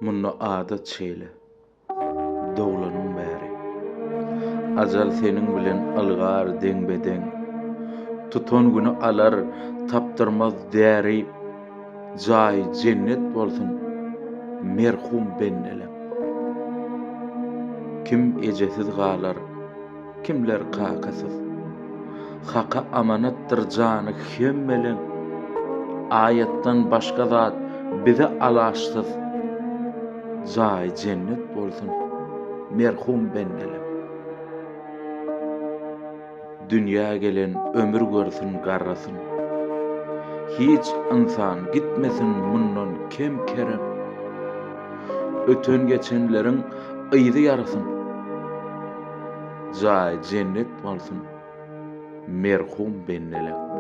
Munda adat şeýle, doglanyň bäri. Ajal seniň bilen ylgar deňbe-deň. Tutan güni alar, tapdyrmaz däri. Jaýy jennet bolsun merhum bendeleň. Kim ejesiz galar, kimler kakasyz. Haka amanatdyr jany hemmeleň. Aýatdan başga zat bize alaçsyz. Jaýy jennet bolsun merhum bendeleň. Dünýä gelen ömür görsün garrasyn. Hiç ynsan gitmesin mundan kem-kerem. Öten-geçenleriň yzy ýarasyn. Jaýy jennet bolsun merhum bendeleň.